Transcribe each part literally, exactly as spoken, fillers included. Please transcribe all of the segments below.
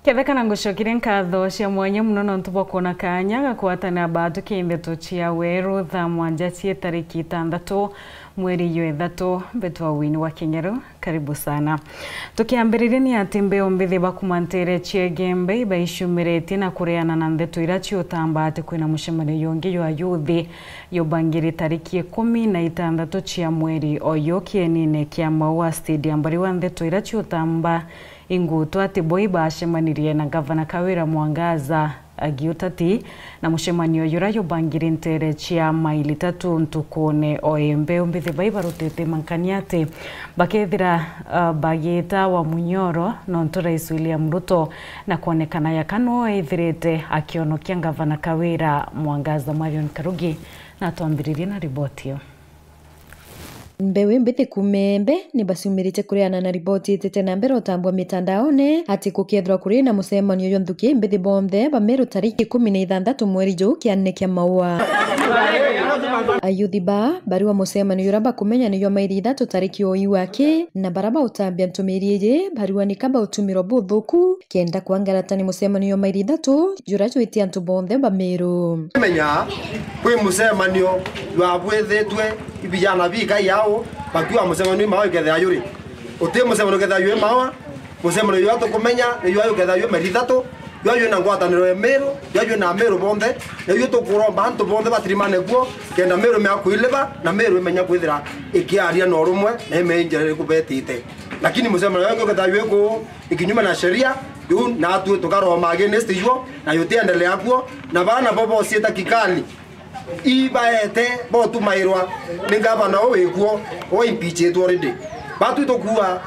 Ketheka na ngucokeria nkatho cia mwanya mono nontu bwa kwona kaanya ga kwatana baatu ki ndeto cia weru thaa mwanja cia tariki itantatu mweri jwa ithatu. Mbitwa Winnie wa Kinyeru, karibu sana. Tukiambiriria ni ati mbeu mbithi ba kuma nteere cia Igembe ibaicumiritie na kureana na ndeto iria ciutamba ati kwina mucemanio jungi jwa yuthi jubangiri tariki ikumi na itantatu cia mweri uyu kienine kia Maua Stadium. Bari wa ndeto iria ciutamba ingutwa ati bo ibacemanirie na Gavana Kawira Mwangaza agiutati na mucemanio jura jubangiri nteere cia maili tatu ntukune o imbe. Umbithi bai barutite mankania ati bakethira, uh, bagita wa munyoro nontu Rais William Ruto na kwonekana yaka no ethirite akionokia Gavana Kawira Mwangaza. Marion Karugi na twambiririe na riboti iyo. Mbeu imbithi kuma Igembe ni baciumiritie kureana na riboti itete na mbere utambwa mitandaone ati gukethirwa kuri na mucemanio jwa nthuki imbithi bonthe ba Meru tariki ikumi na ithanthatu mweri juu kianene kia Maua. Ayuthi ba bari wa mucemanio juria bakumenya ni jwa maili ithatu tariki o iu aki, na bara bautambia ntumiri iji bariwa ni ka bautumirwa buthuku kenda kwangarata ni mucemanio jwa maili ithatu juria jwiti antu bonthe ba Meru. Menya kwi mucemanio jwabwithitwe i vijana bikai au, bakiuga mucemanio i Maua ikethira juri. Uti mucemanio ukethira jwi Maua, mucemanio jwa tukumenya ni jwa ukethira jwi maili ithatu, jwa jwi na ngwataniro ya Meru, jwa jwi na Meru bonthe, na jwi tukuromba antu bonthe batirimane kuo, kenda Meru imenya kwiliva, na Meru imenya kwithira ikiaria na urumwe, na imenya njira iriku betite. Lakini mucemanio jwa ukethira jwi kuu, ikinyuma na sheria, riu natwi tukaroma against ijuo, na jutiendelea kuo, na bana bo bosieta kikali, ibaete botumairwa ni gavana uu wikuo, uu impeachitwe already. Batwi tukuua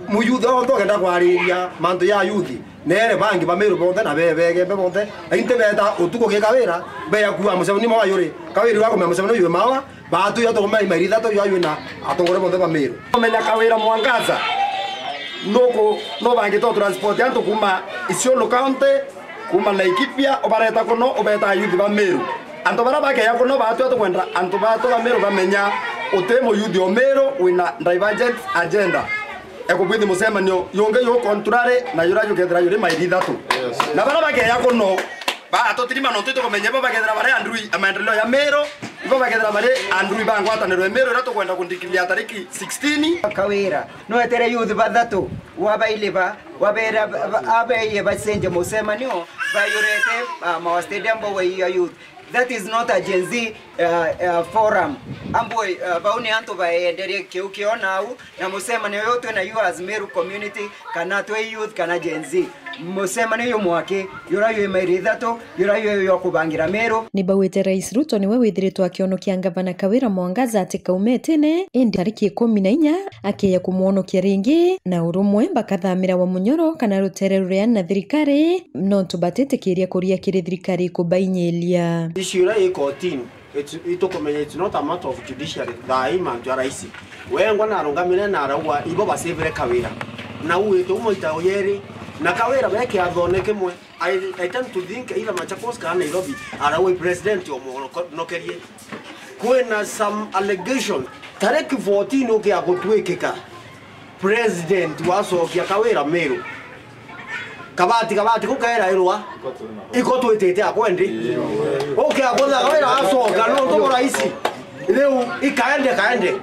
muyuthi onthe ukenda kwariria mantu ya yuthi, neere bangi ba Meru bonthe na bebe Igembe bonthe, na inti beta utuku ki Kawira, beya kuua mucemanio mwa yuri. Kawira wakumenya mucemanio jwi Maua, Baatu ya tukumenya maili ithatu ya yuna atongore bonthe ba Meru. Umenya Kawira Mwangaza nuku nubangite u transport antu kuma Isiolo County, kuma Laikipia, ubareta kuno, ubeta ayuthi ba Meru. Antu bara bakeya kuno, baatu ya tukwenda antu baatu ba Meru bamenya uti muyuthi o Meru wina divergent agenda. Ekubwithi mucemanio yungi yu contrary na yura jukethira yuri maili ithatu. Na bara bakeya kuno, baatutirima nontu itukumenya ibo bakethira bari andui a maendeleo ya Meru, ibo bakethira bari andui ba ngwataniro ya Meru iria tukwenda kundikithia tariki sixteen. Kawira, nwetere youth bathatu, wabailiba, wabera, ba-, abeie bacenje mucemanio, bayurete, ah, Maua Stadium, baueia youth. That is not a Gen Z, uh, uh, forum. Ambwe, uh, bau ni antu baenderie kiu kio nau, na mucemanio uyu twina you as Meru community, kana twi youth, kana Gen Z. Mucemanio uyu mwaki, yura ywi maili ithatu, yura ywi yo kubangira Meru. Ni bauite Rais Ruto niwe withiritwe akionokia Ngavana Kawira Mwangaza ati kaumetene, indi tariki ikumi na inya akeya kumwonokia ringi, na urumwe bakathamira wa munyoro kana rutere ruria na thirikari, nontu batitikiria kuria kiri thirikari kubainyiria. Issue iria i kotini, it's, itukumenya it's not a matter of judiciary, thaa ii mantu ja raisi. Wengwa narungamire na arauga ibo basivire Kawira. Na uite umo ita yeri, na Kawira beke athone kimwe. I, I tend to think either Machakos kana Nairobi, arauga i president omuhonokerie. Kwina some allegation, tariki fourteen ukia gutwikika. President wacokia Kawira Meru. Kabati, kabati, gukaira irwa. Iko twitite akwendi. Ukia kutha Kawira acoka, nontu bo raisi. Riu ikaende, kaende.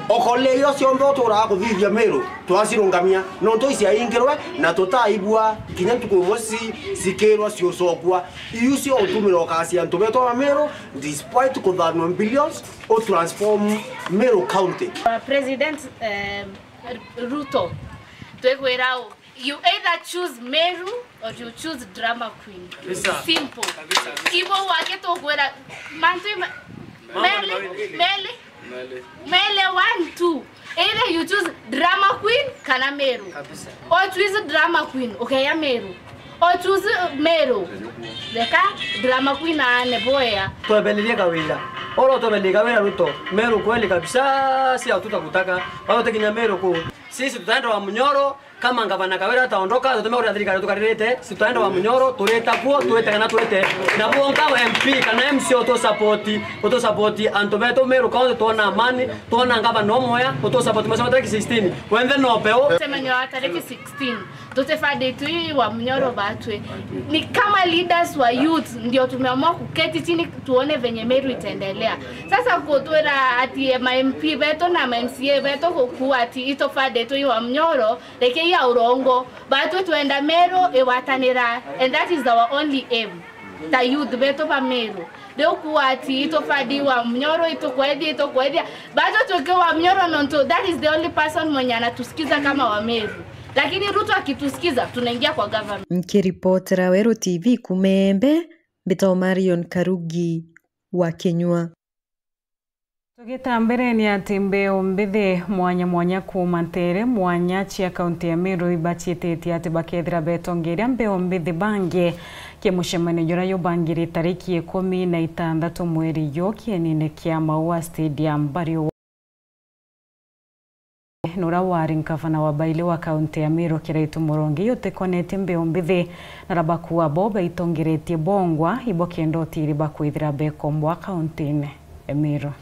Okole iyo cionthe uturaga kuthithia Meru, twacirungamia. Nontu iciaingirwe, na tutaibua, kinya ntuku imwe ci-, cikirwa ciucokua. Iu cio utumira ukasi antu betu ba Meru, despite kuthanwa billions, u transform Meru County. Uh, President, um, Ruto, twigwira u, you either choose Meru or you choose drama queen. Simple. Ibo wake tugwira mantu ima-, meli, meli, meli one, two. Either you choose drama queen kana Meru. Or choose drama queen, ukeya Meru. Or choose Meru. Reka drama queen aane boya. Twebelirie Kawira. Oro twebelirie Kawira Ruto. Meru kweli kabisa, si hatutakutaka. Bado tekinya Meru ku. Sisi tutaenda wa Munyoro, Kama ngavana Kawira ataondoka, tutume kuria thirikari tukaririte, si twaenda Wamunyoro, turita kuo, twite kana twite. Na bonka M P kana M C utusapoti, utusapoti antu betu Meru County, twona amani, twona ngavana umwe, utusapoti mwezi wa tariki sixteen. Wenthe no peu. Mucemanio wa tariki sixteen. Tutibanditwe Wamunyoro batwi. Ni kama leaders wa youth ndio tumeamua kuketi chini tuone venye Meru itaendelea. Sasa kutwira ati ma M P betu na ma M C A betu gukua ati itubanditwe Wamunyoro, rekei ya urongo. Batwi twenda Meru igwatanira, and that is our only aim. Ta youth betu ba Meru. Riu kuuga ati itubandi Wamunyoro, itukwethia, itukwethia. Bado tuweke Wamunyoro nontu that is the only person mwenye anatusikiza kama Wameru. Lakini Ruto akitusikiza, tunaingia kwa government. Nkiripotera Weru T V kuuma Embe, mbitagwa Marion Karugi wa Kinyua. Tugita mbere ni ati mbeu mbithi mwanya mwanya kuuma nteere mwanya cia kaunti ya Meru ibaciititie ati bakethira betongeria mbeu mbithi bangi ki mucemanio juria jubangiri tariki ikumi na itantatu mweri juu kienine kia Maua Stadium. Bari nuria wari ngavana wa baili wa kaunti ya Meru Kiraitu Murungi utikonetie mbeu mbithi na rabakua bo baitongeretie bongwa ibo kenda utiri bakwithira bekombwa kauntine ya Meru.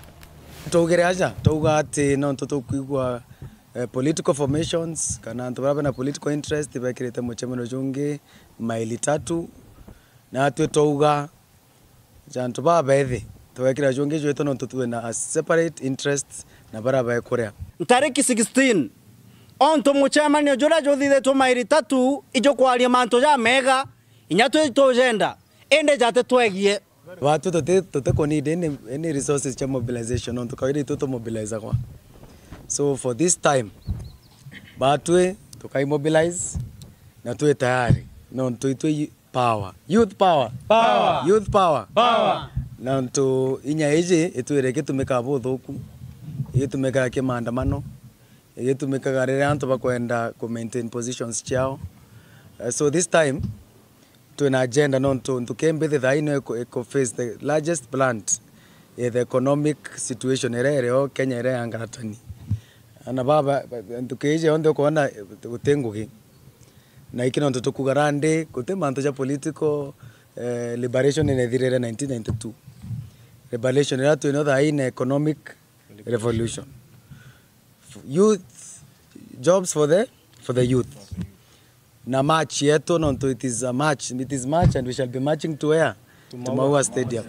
Twaugire aja, twauga ati nontu tukwigua, eh, political formations, kana antu baria bena political interest, bekirite mucemanio jungi maili tatu, natwi twauga, ja antu baa bethi, twekira jungi jwetu nontu twina a separate interest na baria bekuria. Ntariki sixteen, ontu mucemanio juria juthithitwe maili tatu ijukwaria mantu jamega, inya twi tujenda, indi jati twegie. Batwi tuti, tuti ku need any, any resources cia mobilization, nontu kawaida itwi tumobilizagwa. So for this time, batwi tukaimobilize na twi tayari, nontu itwi power. Youth power. Power. Youth power. Power. Nontu inya iji itwire igitumika buthuku, igitumikaga ki maandamano, igitumikaga riria antu bakwenda ku maintain positions ciao. Eh, so this time, twina agenda nontu nthuki mbithi thaa ino iku, iku face the largest blunt ya the economic situation iria irio Kenya iria ya ngaratani. Ana baba, nthuki iji yonthe ukwona guti ngugi. Na iki nontu tukuga randi, guti mantu ja political, eh, liberation inethirire nineteen ninety-two. Liberation iria twino thaa ii ni economic revolution. Youth, jobs for the, for the youth. Na march yetu, nontu it is a march, it is march and we shall be marching to where? To Maua Stadium.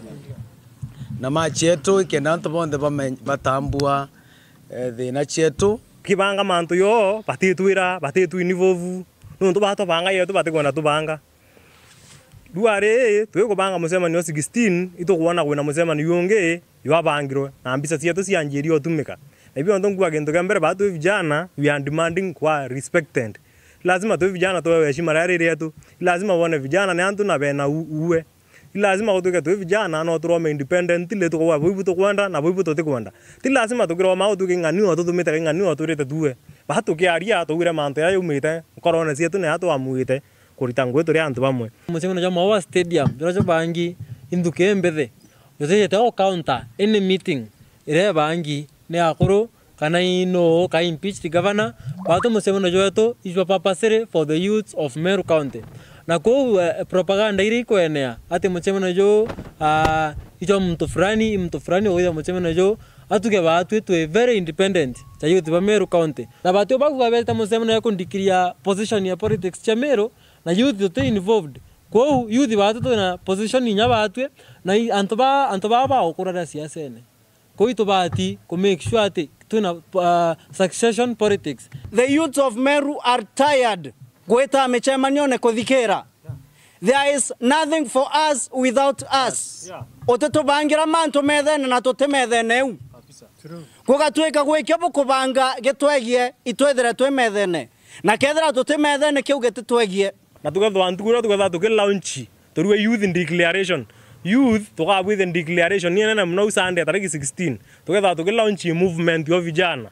Na march yetu ikenda antu bonthe bame-, batambua, eh, thina cietu. Kibanga mantu yo, batitwira, batitwinivovu. Nontu batubanga yetu, batikwenda tubanga. Riu ari, twikubanga mucemanio sixteen, itukwona kwina mucemanio ungi jwabangirwe, na mbica cietu cianjirie utumika. Na ibio ntu nkuga kintu kia mbere, baa twi vijana, we are demanding kwa respected. Lazima twi vijana tuewe heshima riria riri rietu. Lazima bone vijana ni antu na bena u-, uwe. Ti lazima gutwike twi vijana no turome independently, tukauga buu ibu tukwenda na buu ibu tutikwenda. Ti lazima tukiroma gutwike ing'aniwa tutumite ing'aniwa twirite tuwe. Baa tukiaria, twaugire mantu jaria jaumite nkorone cietu na jaria twamuite. Kurita ngugi turi antu bamwe. Mucemanio jwa Maua Stadium, juria jubangi inthuki imbithi, jutijite o counter any meeting iria ibangi ni akuru kana i nuu ka impeached governor. Batu mucemanio jwetu is purposely for the youths of Meru County. Na kuu, eh, propaganda iria ikwenea ati mucemanio juu, ah, ijwa muntu fulani, i muntu fulani ugwithia mucemanio juu, atuge batwi twi very independent ja youth ba Meru County. Na batwi bakuga beta mucemanio ya kundikithia position ya politics cia Meru, na youth tuti involved. Kwou youth baatu twina position inya baatwi, na i-, antu ba, antu baa bagukura ria siasene. Kwou itubati ku make sure ati twina, uh, succession politics. The youths of Meru are tired gwita micemanione kuthikira. There is nothing for us without us. Yeah. Utitubangira mantu methene na tuti methene eu. Kabisa. True. Kugatwika gwikia bukubanga gitwegie itwithire twi methene. Na kethira tuti methene, kiu gititwegie. Na tukethwa ntuku iria tukethwa tuki launch, turue youth declaration. Youth, tukabwithia declaration inene mono au Sunday tariki sixteen. Tukethwa tuki launch movement yo vijana.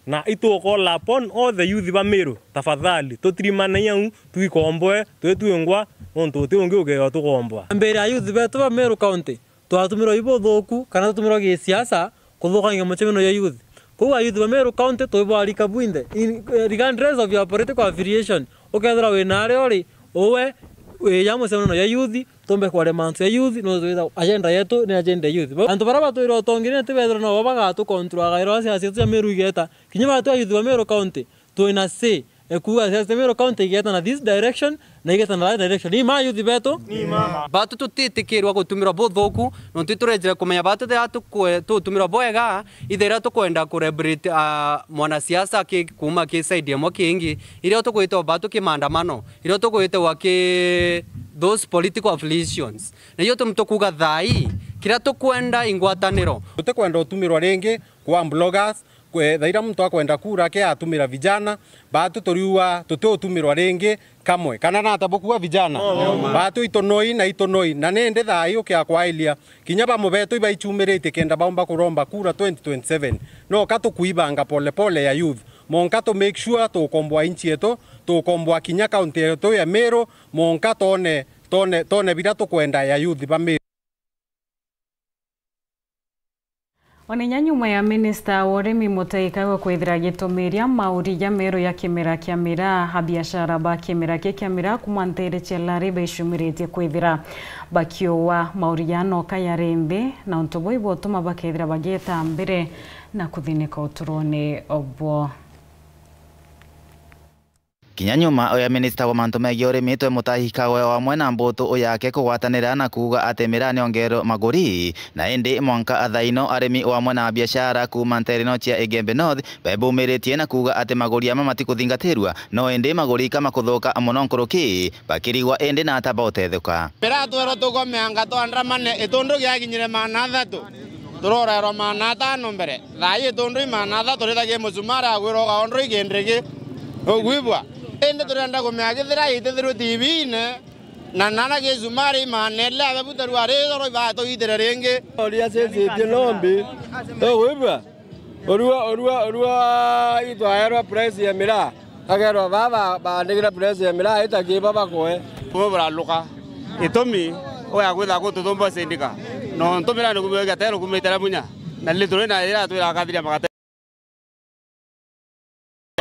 Na itu call upon all the youth ba Meru, tafadhali, tutirimanei au, twikomboe, twi twingwa, nontu uti ungi ukeewa tukomboa. Mbere ya youth betu ba Meru County, twatumirwe ibuthuku kana tutumirwe gisiasa kuthukangia mucemanio jwa youth. Kou a youth ba Meru County twibwarika bwinthe, in, eh, regardless of your political affiliation, ukethira wina aria uri, uwe, wija mucemanio ya youth, tumbe kwaria mantu ya youth, no twitha agenda yetu ni agenda ya youth. Bo, antu baria batwire utongirine ti bethira no bo bagatu control agaira siasa yetu ya Meru igeta. Kinya batu a youth ba Meru County, twina say, e kuuga siasa ya Meru County igeta na this direction, na igeta na that direction. Ni ma youth betu? Ni ma. Batu tutitikirwa gutumirwa buthuku, nontu iturejire kumenya batu ethira tukwe-, tutumirwa bwega, ithira tukwenda ku liberate, ah, mwanasiasa ki-, kuuma ki side imwe ki ingi, iria tukwitwa batu ki maandamano, iria tukwitwa ki those political affiliations. Na iyo tu-, tukuuga thaa ii, kiria tukwenda i ngwataniro. Tutikwenda utumirwa ringi kwa bloggers, kwe-, thaa iria muntu akwenda kura ke atumira vijana, batu turiuga tutiutumirwa ringi kamwe. Kana nata bukuuga vijana? Batu itunoi na itunoi. Na nindi thaa ii ukia kwailia. Kinya bamwe betu ibaichumiritie kenda baumba kuromba kura twenty twenty-seven. No ka tukuibanga pole pole ya youth. Monka tu make sure tukomboa inchi yetu, tukomboa kinya county yetu ya Meru, monka tone, tone, tone biria tukwenda ya youth ba Meru. Ona inya nyuma ya minista wa urimi Mutahi Kagwe kwithira agitumiria mauri ja meru ya kimera kia miraa, abiashara ba kimera ki kia miraa kuuma nteere cia Lari baicumiritie kwithira bakiua mauri ja noka yari nthi, na untu buu ibutuma bakethira bagieta mbere na kuthinika uturone obwo. Kinya nyuma ya minista wa mantu megie urimi twe Mutahi Kagwe o amwe na mbutu yake kugwatanira na kuuga ati miraa niongerwe maguri, na indi mwanka thaa ino arimi o amwe na biashara kuuma nteere ino cia Igembe North bebumiritie na kuuga ati maguri ama matikuthingatirua, no indi maguri ka makuthuka mono nkuruki, bakirigwa indi na ata bautethuka. Miraa twerwa tugomeanga twandamane, itundu giakinyire maana athatu. Turorerwa maana atano mbere. Thaa ii itundu i maana athatu rithagia musumari agwira ugaondwa ikindigi. Ugwibua? Indi turenda kumenya kethira itithirwe T V-ine, na nara kisumari i maana ili abebuterua ari ithoro ibaa tuitire ringi. Uria cienjitie nombi. Ugwibua? Urua, urua, urua itwaerwa price ya miraa. Akerwa baa ba-, baandikire price ya miraa itakiiba bakoe. Bumwe buraluka. Itumi, uya kwitha gututhumba sindika. Nontu miraa nikumire gatero kumite na munya. Na ri turi na ira twira akathiria magate.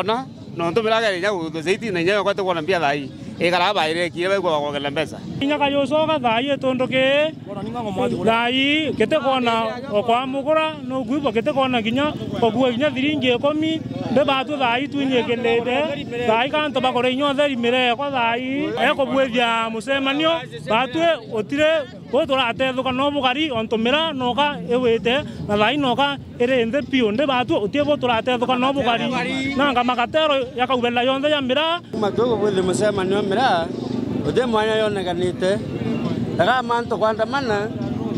Ona, nontu miraa kari inya guthwa zaidi na inya yokwa tukwona mbia thaa ii. Ikara baire kire baigwa bakwongera mbeca. Inya kayucoka thaa ii itundu ki Thaa ii gitikwona o kwamukura, nukwigua gitikwona kinya ukua kinya thiringi ikumi, ndi batu thaa ii twinyikindite, thaa ii kantu bakore inya utheri mireekwa thaa ii, ekubwithia mucemanio, batwi utiri uu turatethuka no bugari, ontu miraa noka igwite, na thaa ii noka iri nthi piu, ndi batu uti bu turatethuka no bugari, nanga makatero ya kaubela yonthe ya miraa. Kuma tuku bwithi mucemanio miraa, uti mwanya yonekanite. Ega mantu kwandamana,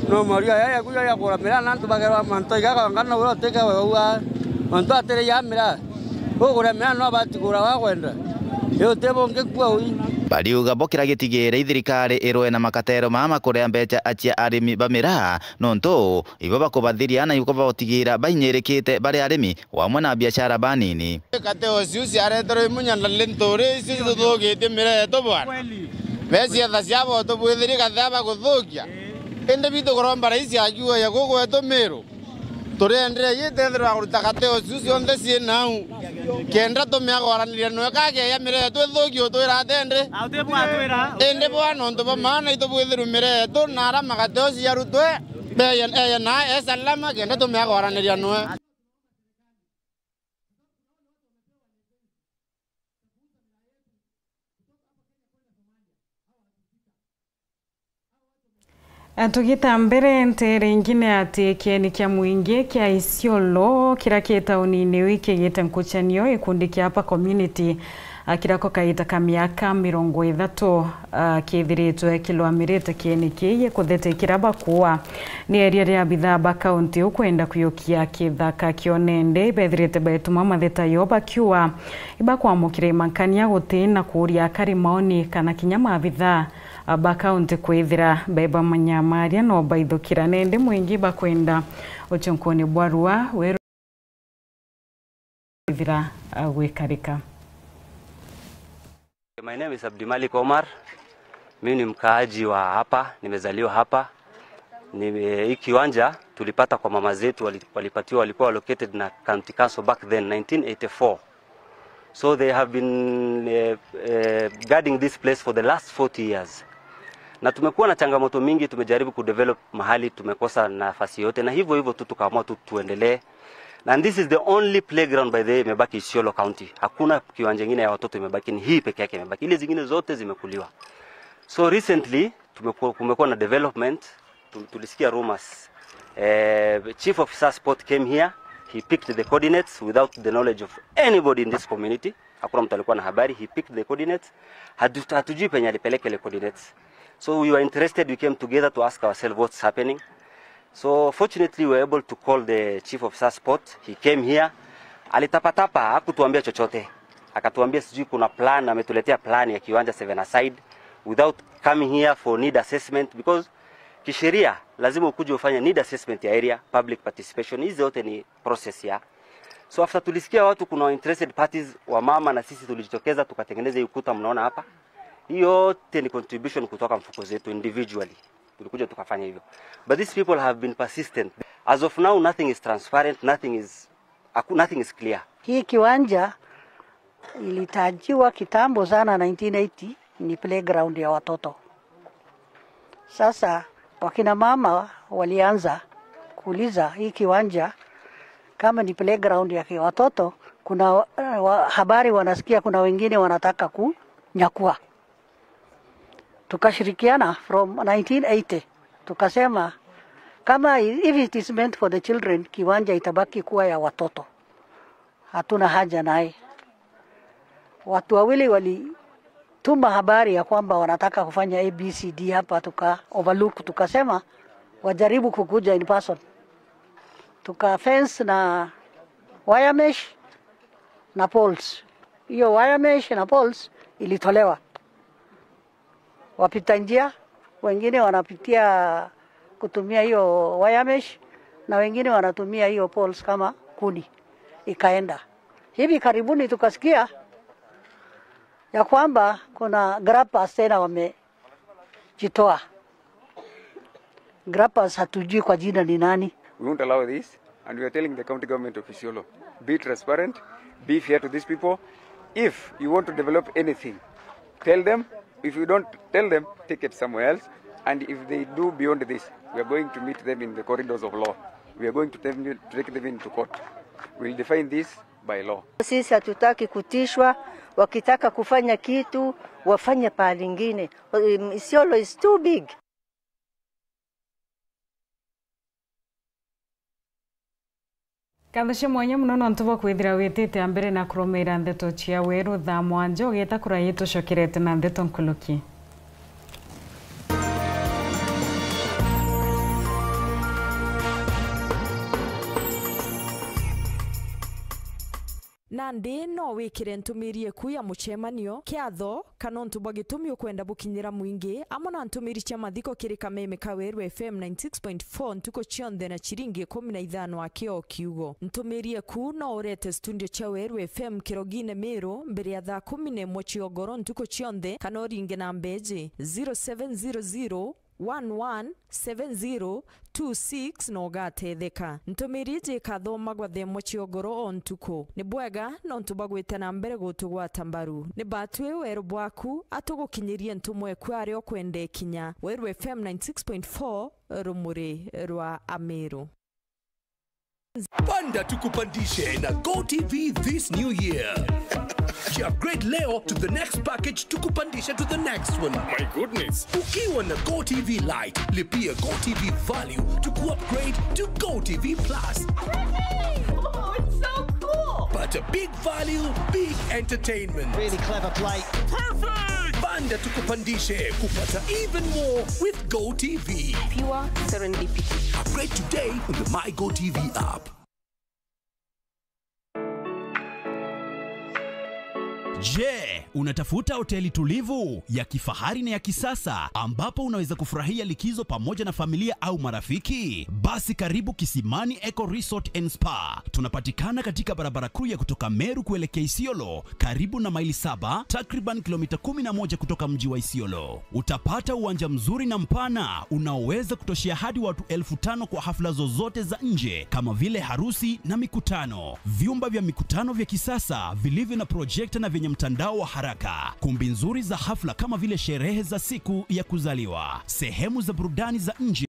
no morio ya ya kuya ya kura miraa, na antu bagerwa mantu igaga ngano ura utike we uga. Mantu atire ya miraa. Ugure miraa no bati kura wa kwenda. Yo te bonge kwa ui. Bariuga bo kira gitigire ithirikari irwe na makatero mama kuria mbeca achia arimi ba miraa, nontu ibo bakubathiria na ibo bautigira bainyirikite bari arimi wamwe na biashara banini. Kateo ciu ciareterwe imunya na nturi icio cituthukitie miraa yetu bwana. Becietha ciabo tubwithiri kathea baguthukia. Indi bitu kuromba raisi akiuga ya guku wetu Miru. Turiendere yitethirwa kuruta kateo ciu cionthe cii nau. Kenda tumiagoraniria nwe kageya miraa yetu ithuki utwira atende. Indi bwa nontu ba maana itubwithirwe miraa yetu na ara magateo ciarutwe. Beye, eye na e salama kenda tumiagoraniria nwe. Tugita mbere, nteere ingi ni ati kieni kia mwingi kia Isiolo, kiria ki taunini iu ikigite nkuchanio, gikundi kia Upper Community, a, kiria ko kaita ka miaka mirongo ithatu, a, kithiritwe kilwamirite kieni kii gikuthete kiria bakuua. Ni eria ria abithaa ba kaunti ukwenda kuyukia kithaka kione ndi bethirite baituma matheta yo bakiua. Ibakwamukira imakania guti na kuuria akari maoni kana kinya maabithaa ba kaunti kwithira bebamanyamaria no baithukira, na indi mwingi bakwenda uchunkuni bwa rua weru kwithira, ah, gwikarika. My name is Abdimalik Omar. Mimi ni mkaaji wa hapa, nimezaliwa hapa. Ni, eh, hii kiwanja tulipata kwa mama zetu wali-, walipatiwa, walikuwa allocated na County Council back then, nineteen eighty-four. So they have been, eh, eh, guarding this place for the last forty years. Na tumekuwa na changamoto mingi, tumejaribu kudevelop mahali, tumekosa nafasi yote, na hivyo hivyo tu tukaamua tu tuendelee. And this is the only playground, by the way, imebaki Isiolo County. Hakuna kiwanja ingine ya watoto imebaki, ni hii peke yake imebaki. Ile zingine zote zimekuliwa. So recently, tumekuwa, kumekuwa na development. Tu-, tulisikia rumors. Eh, chief of S A S Port came here, he picked the coordinates without the knowledge of anybody in this community. Hakuna mtu alikuwa na habari, he picked the coordinates. Hatu-, hatujui penye alipeleka ile coordinates. So we were interested, we came together to ask ourselves what's happening. So fortunately, we were able to call the chief of S A S Port. He came here. Alitapatapa, hakutuambia chochote. Akatuambia sijui kuna plan, ametuletea plan ya kiwanja seven aside without coming here for need assessment, because kisheria lazima ukuje ufanye need assessment ya area, public participation. Hizi zote ni process ya. So after tulisikia watu, kuna interested parties, wa mama na sisi tulijitokeza tukatengeneza hii ukuta mnaona hapa. Hii yote ni contribution kutoka mfuko zetu individually. Tulikuja tukafanya hivyo. But these people have been persistent. As of now, nothing is transparent, nothing is, aku-, nothing is clear. Hii kiwanja ilitajiwa kitambo sana, nineteen eighty, ni playground ya watoto. Sasa wakina mama walianza kuuliza hii kiwanja kama ni playground ya ki-, watoto, kuna wa-, wa-, habari wanasikia kuna wengine wanataka kunyakua. Tukashirikiana from nineteen eighty, tukasema kama i-, if it is meant for the children, kiwanja itabaki kuwa ya watoto. Hatuna haja naye. Watu wawili walituma habari ya kwamba wanataka kufanya A B C D hapa, tuka overlook, tukasema wajaribu kukuja in person. Tuka fence na wire mesh na poles. Hiyo wire mesh na poles ilitolewa. Wapita njia, wengine wanapitia kutumia hiyo wire mesh, na wengine wanatumia hiyo poles kama kuni, ikaenda. Hivi karibuni tukasikia ya kwamba kuna grappers tena wamejitoa. Grappers hatujui kwa jina ni nani. We won't allow this, and we are telling the county government of Isiolo, be transparent, be fair to these people. If you want to develop anything, tell them. If you don't tell them, take it somewhere else. And if they do beyond this, we are going to meet them in the corridors of law. We are going to take them, to take them into court. We'll define this by law. Sisi hatutaki kutishwa, wakitaka kufanya kitu, wafanye pahali ingine. Um, Isiolo is too big. Ngatho cia mwanya mono nontu bwa kwithira witite a mbere na kurumiira ndeto cia weru thaa mwanja ugiita kuria itucokerete na ndeto nkuruki. Nandi no wikire ntumiri eku ya mucemanio kiatho, kana untu bwa gitumi ukwenda bukinyira mwingi, amwe na ntumiri cia mathiko kiri kameme ka Weru F M ninety six point four ntuku cionthe na ciringi ikumi na ithano aki o kiugo. Ntumiri eku no urete studio cia Weru F M Kirogine Miru mbere ya thaa kumi na imwe cia ugoro ntuku cionthe, kana uringe namba iji, zero seven zero zero, one one seven zero two six na ugatetheka. Ntumiri iji ikathomagwa thaa imwe cia ugoro o ntuku. Ni bwega nontu bwa gwita na mbere gutugwata mbaru. Ni batwi weru bwaku, atugukinyirie ntumwa eku aria ukwenda ikinya. Weru F M ninety six point four, rumuri rwa Amiru. Panda tukupandishe na Go T V this new year. Upgrade leo to the next package tukupandishe to the next one. My goodness. Ukiwa na Go T V Lite, lipia Go T V Value to upgrade to Go T V Plus. Oh, it's so cool. Pata big value, big entertainment. Really clever play. Perfect! Panda tukupandishe kupata even more with Go T V. Pure serendipity. Upgrade today on the My Go T V app. Je, unatafuta hoteli tulivu, ya kifahari na ya kisasa ambapo unaweza kufurahia likizo pamoja na familia au marafiki? Basi karibu Kisimani Eco Resort and Spa. Tunapatikana katika barabara kuu ya kutoka Meru kuelekea Isiolo, karibu na Maili Saba, takriban kilomita kumi na moja kutoka mji wa Isiolo. Utapata uwanja mzuri na mpana unaoweza kutoshea hadi watu elfu tano kwa hafla zozote za nje kama vile harusi na mikutano. Vyumba vya mikutano vya kisasa vilivyo na projekta na vyenye mtandao wa haraka. Kumbi nzuri za hafla kama vile sherehe za siku ya kuzaliwa. Sehemu za burudani za nje,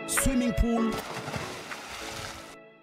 swimming pool,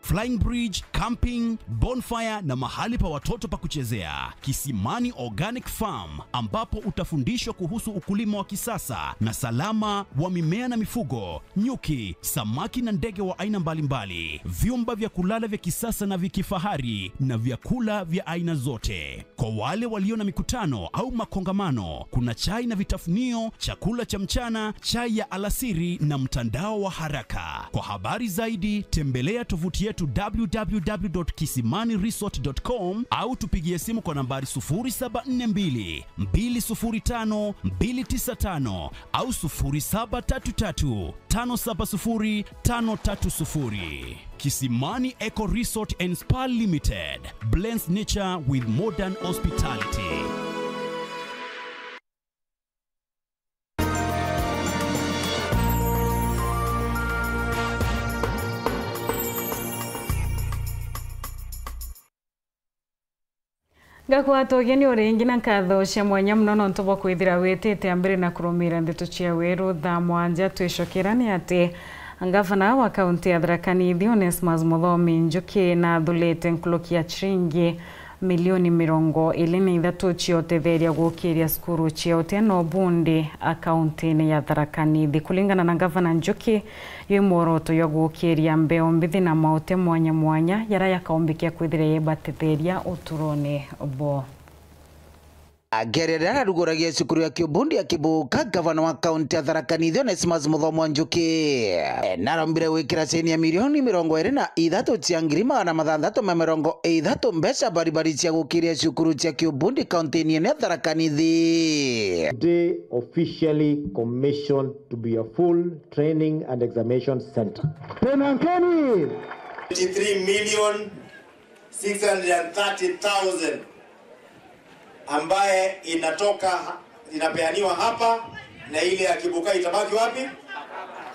flying bridge, camping, bonfire na mahali pa watoto pa kuchezea. Kisimani Organic Farm, ambapo utafundishwa kuhusu ukulima wa kisasa na salama wa mimea na mifugo, nyuki, samaki na ndege wa aina mbalimbali, vyumba vya kulala vya kisasa na vya kifahari na vyakula vya aina zote. Kwa wale walio na mikutano au makongamano, kuna chai na vitafunio, chakula cha mchana, chai ya alasiri na mtandao wa haraka. Kwa habari zaidi, tembelea tovuti yetu w w w dot kisimani resort dot com au tupigie simu kwa nambari sufuri saba nne mbili, mbili sufuri tano, mbili tisa tano au sufuri saba tatu tatu, tano saba sufuri, tano tatu sufuri. Kisimani Eco Resort and Spa Limited blends nature with modern hospitality. Ngakwata ugeni o ringi na nkatho cia mwanya mono nontu bwa kwithira witite a mbere na kurumiira ndeto cia weru thaa mwanja. Twicokera ni ati ngavana wa kaunti ya Tharaka Nithi, Onesmus Muthomi Njuki, nathurite nkuruki ya ciringi milioni mirongo iri na ithatu cia utetheria gukiria cukuru cia utia na ubundi a kaunti-ini ya Tharaka Nithi. Kuringana na ngavana Njuki, yo i mworoto jwa gukiria mbeo mbithi na mauti mwanya mwanya jaria jakaumbikia kwithira jebatetheria uturone bwao. Akiaria riria araruguragia cukuru ya Kiubundi ya Kibuka, ngavana wa kaunti ya Tharaka Nithi, Onesmus Muthomi Njuki, narombire gwikira ceni ya milioni mirongo iri na ithatu cia ngiri magana mathanthatu ma mirongo ithatu mbeca baribari cia gukiria cukuru cia Kiubundi kaunti-ini ya Tharaka Nithi. Today officially commissioned to be a full training and examination center. Tena Nkeni! Twenty-three million six hundred and thirty thousand ambaye inatoka, inapeaniwa hapa, na ile ya Kibuka itabaki wapi?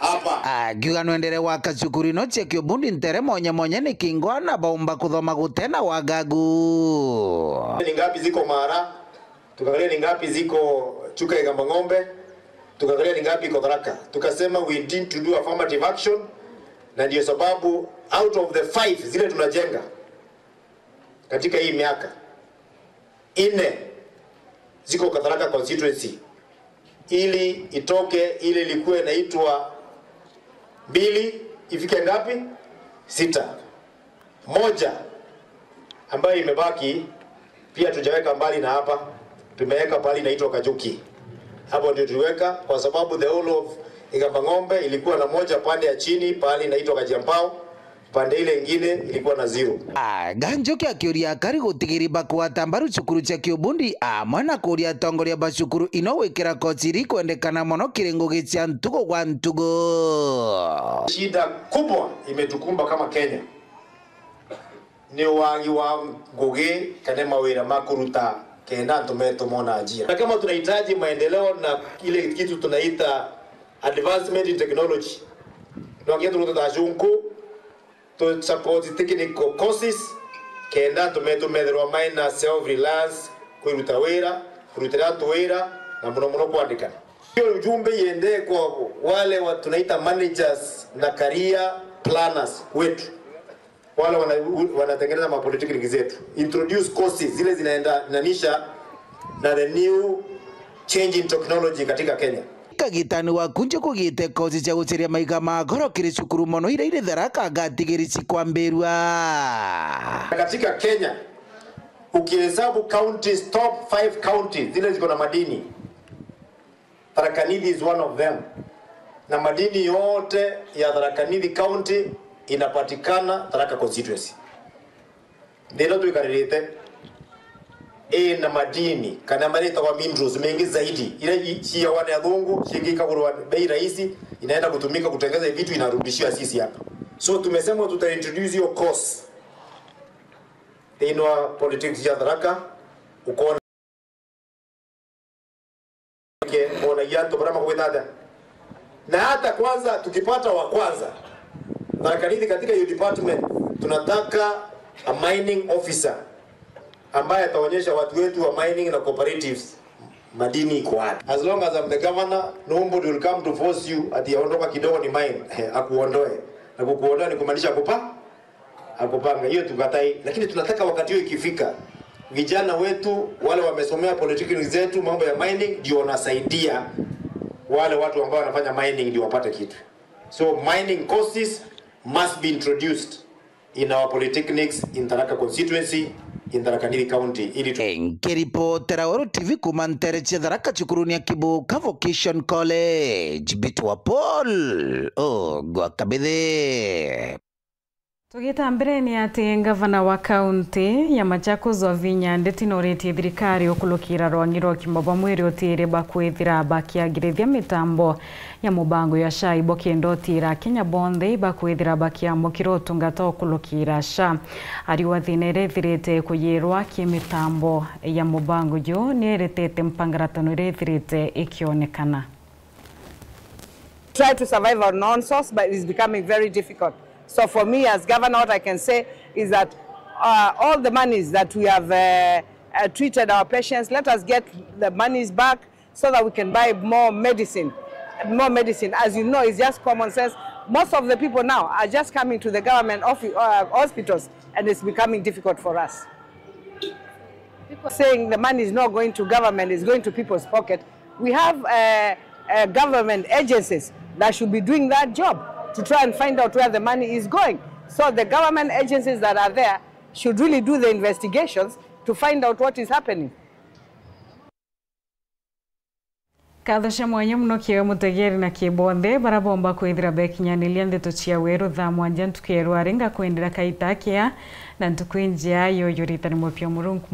Hapa. Akiuga nwendere gwaka cukuru ino cia Kiubundi ntere mwanya mwanya ni kingwa na baumba kuthoma gutena wagagu. Ni ngapi ziko Mara? Tukaangalia ni ngapi ziko Chuka Igamba Ng'ombe, tukaangalia ni ngapi iko Tharaka. Tukasema we need to do affirmative action, na ndio sababu out of the five zile tunajenga katika hii miaka, nne ziko Tharaka constituency, ili itoke ile ilikuwa inaitwa mbili, ifike ngapi? Sita. Moja ambayo imebaki pia tujaweka mbali na hapa, tumeweka pahali inaitwa Kajuki. Hapo ndio tuliweka, kwa sababu the whole of Igamba Ng'ombe ilikuwa na moja pande ya chini, pahali inaitwa Kajiampao, pande ile ingine ilikuwa na zero. Ah, Ganjuki akiuria akari gutigiri bakugwata mbaru cukuru cia Kiubundi, amwe na kuuria atongoria ba cukuru ino gwikira koci iri kwendekana mono kiri ngugi cia ntugu gwa ntugu. Shida kubwa imetukumba kama Kenya ni wagi wa ngugi kana mawira ma kuruta kenda antu metu mona njira. Na kama tunahitaji maendeleo na ile kitu tunaita advancement in technology, no nginya turuta ta cunku, tu support technical courses, kenda antu metu methirwa maina self reliance, kwiruta wira, kurutira antu wira, na muno muno kwandikana. Hiyo ujumbe iende kwa wale wa tunaita managers na career planners wetu. Wale wana-, wanatengeneza ma polytechnic zetu. Introduce courses zile zinaendananisha na the new change in technology katika Kenya. Kagitani waku nje kugite koci cia guceria maiga ma goro kiri cukuru mono iria iri Tharaka ngatigiri cikwambirua. Katika Kenya, ukihesabu counties, top five counties zile ziko na madini, Tharaka Nithi is one of them. Na madini yote ya Tharaka Nithi County inapatikana Tharaka constituency. Nthi ino twikaririte ina madini kana maria itagwa minerals mengi zaidi, iria i-, ciawa ni athungu, cingi ikagurwa bei rahisi, inaenda kutumika kutengeza vitu inarudishiwa sisi hapa. So tumesema tuta introduce hiyo course thiini wa politics ya Tharaka, ukona ke, onagia antu baria magwita atia. Na hata kwanza tukipata wa kwanza, Tharaka Nithi katika hiyo department, tunataka a mining officer ambaye ataonyesha watu wetu wa mining na cooperatives madini iko wapi. As long as I'm the governor, nobody will come to force you ati ondoka kidogo ni mine, akuondoe. Na kukuondoa ni kumaanisha kupa-, akupanga. Hiyo tukatai, lakini tunataka wakati hiyo ikifika, vijana wetu wale wamesomea polytechnic zetu, mambo ya mining, ndio wanasaidia wale watu ambao wanafanya mining ndio wapate kitu. So mining courses must be introduced in our polytechnics in Tharaka constituency, in Tharaka Nithi County, ili tu- Nkiripotera Weru T V kuuma nteere cia Tharaka, cukurune ya Kibuka Vocation College, mbitwa Paul Ogwa Kabithi. Tugita mbere ni ati ngavana wa kaunti ya Machakos Wavinya Ndeti noritie thirikari ukulukira rwangi rwa ugima bwa mwiri utiiri bakwithira bakiagirithia mitambo ya mubango ya SHA ibo kenda utiira Akenya bonthe ibakwithira bakiamukira utungata ukulukira SHA. Ariuga thina iria ithirite kuyirwa ki mitambo ya mubango ju ni iritite mpangaratano iria ithirite ikionekana. Try to survive on our own source, but it's becoming very difficult. So for me as governor, what I can say is that, uh, all the monies that we have, uh, uh, treated our patients, let us get the monies back so that we can buy more medicine. More medicine, as you know, is just common sense. Most of the people now are just coming to the government offi-, uh, hospitals, and it's becoming difficult for us. People saying the money is not going to government, it's going to people's pocket. We have, uh, uh, government agencies that should be doing that job to try and find out where the money is going. So the government agencies that are there should really do the investigations to find out what is happening. Nkatho cia mwanya mono kiewe mutegeri na kibonthe bara bomba kwithira bekinyaniria ndeto cia Weru thaa mwanja ntuku ya rwari. Ngakwendera kaita kea na ntuku injea. Yoyo ritani mupia Murungu.